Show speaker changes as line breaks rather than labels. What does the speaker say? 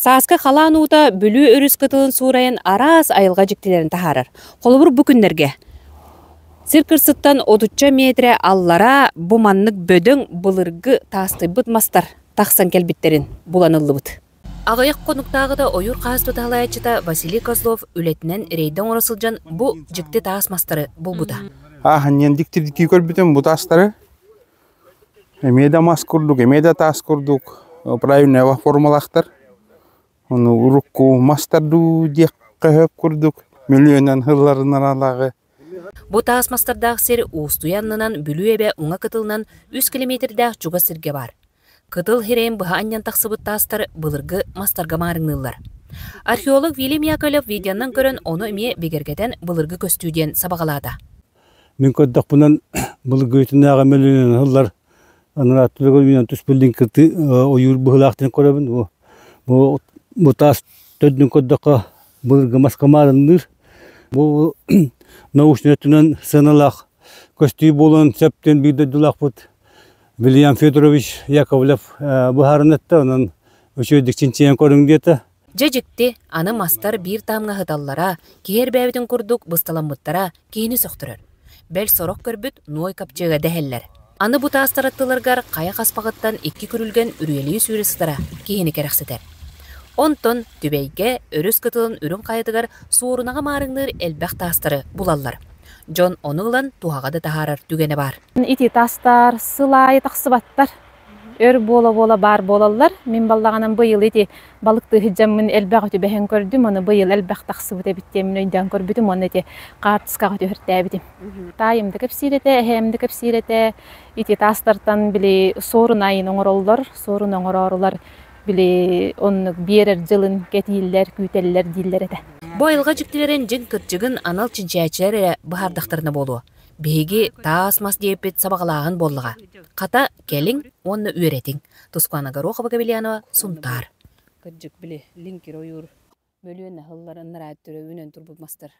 Сааскы халаан уута Бүлүү өрүс кытылын суурайан араас айылҕа дьиктилэрин таһаарар. Холобур, бу күннэргэ сир кырсыттан отучча миэтэрэ аллараа бу маннык бөдөҥ былыргы таастыйбыт мастар тахсан кэлбиттэрин булан ыллыбыт. Аҕыйах хонуктааҕыта ойуур хаһаайыстыбата салайааччыта Василий Козлов үлэтинэн рейдэ оҥоро сылдьан бу дьикти таас мастары булбута.
Ааһан дьиктирдии көрбүтүм бу таастары. Эмиэ да мас курдук, эмиэ да таас курдук правильная формалаахтар. Ону урукку мастар дуу диэххэ сөп курдук мөлүйүөнүнэн сылларынаалааҕы.
Бу таас мастардаах сир Уустуйа аннынан Бүлүү эбэ уҥа кытылынан үс килэмиэтирдээх чугас сиргэ баар. Кытыл сирэйин быһа анньан тахсыбыт таастар былыргы мастарга маарыҥныыллар. Археолог Вильям Яковлев видеонан көрөн ону эмиэ бигэргэтэн былыргы көстүү диэн сабаҕалаата.
Мин көрдөхпүнэн былыргы мөлүйүөнүнэн сыллар анарааттарыгар үүнэн түспүт кытыы ойуур быһыылаахтарын көрөбүн. Бу бу бу таас төрдүн көрдөххө былыргы маска маарынныыр. Бу научнай өттүнэн сыаналаах көстүү буолуон сөп диэн биир дойдулаахпыт Вильям Федорович Яковлев быһааран эттэ. Онон үчүгэйдик чинчийэн көрүҥ диэтэ.
Дьэ дьикти, аны мастар биир таамҥа сыталлара, киһи эрбээбитин курдук бысталаммыттара киһини сөхтөрөр. Бэл сорох көрбүт Ной копчега дэһэллэр. Аны бу таастар аттыларыгар хайа хаспаҕыттан икки күрүлгэн үрүйэлии сүүрэ сытара киһини кэрэхсэтэр. Онтон Түбэйгэ өрүс кытылын үрүҥ хайатыгар суорунаҕа маарыҥныыр элбэх таастары булаллар. Дьон ону ылан туһаҕа да таһаарар түгэнэ баар.
Ити таастар сыл аайы тахсыбаттар. Өр буола-буола баар буолаллар. Мин баллаҕанан быйыл ити балыктыы сылдьаммын элбэх үтүбэһэн көрдүм, аны быйыл элбэх тахсыбыт эбит диэммин өйдөөн көрбүтүм уонна ити хаартыскаҕа түһэртээбитим. Таайым да кэпсиир этэ, эһээм да кэпсиир этэ. Ити таастартан били суорун айын оҥороллор, суорун оҥороорулар били оннук биэрэр дьылын кэтииллэр, күүтэллэр дииллэр этэ.
Бу айылҕа дьиктилэрин дьиҥ кырдьыгын анал чинчийээччилэр эрэ быһаардахтарына буолуо. Биһиги таас мас диэппит сабаҕалааһын буоллаҕа. Хата, кэлиҥ уонна үөрэтиҥ. Тускуана Горохова Гаврильянова, Сунтаар. Кырдьык, били, лиҥкир ойуур мөлүөн аһылларын нараат төрөбүнэн турбут мастар.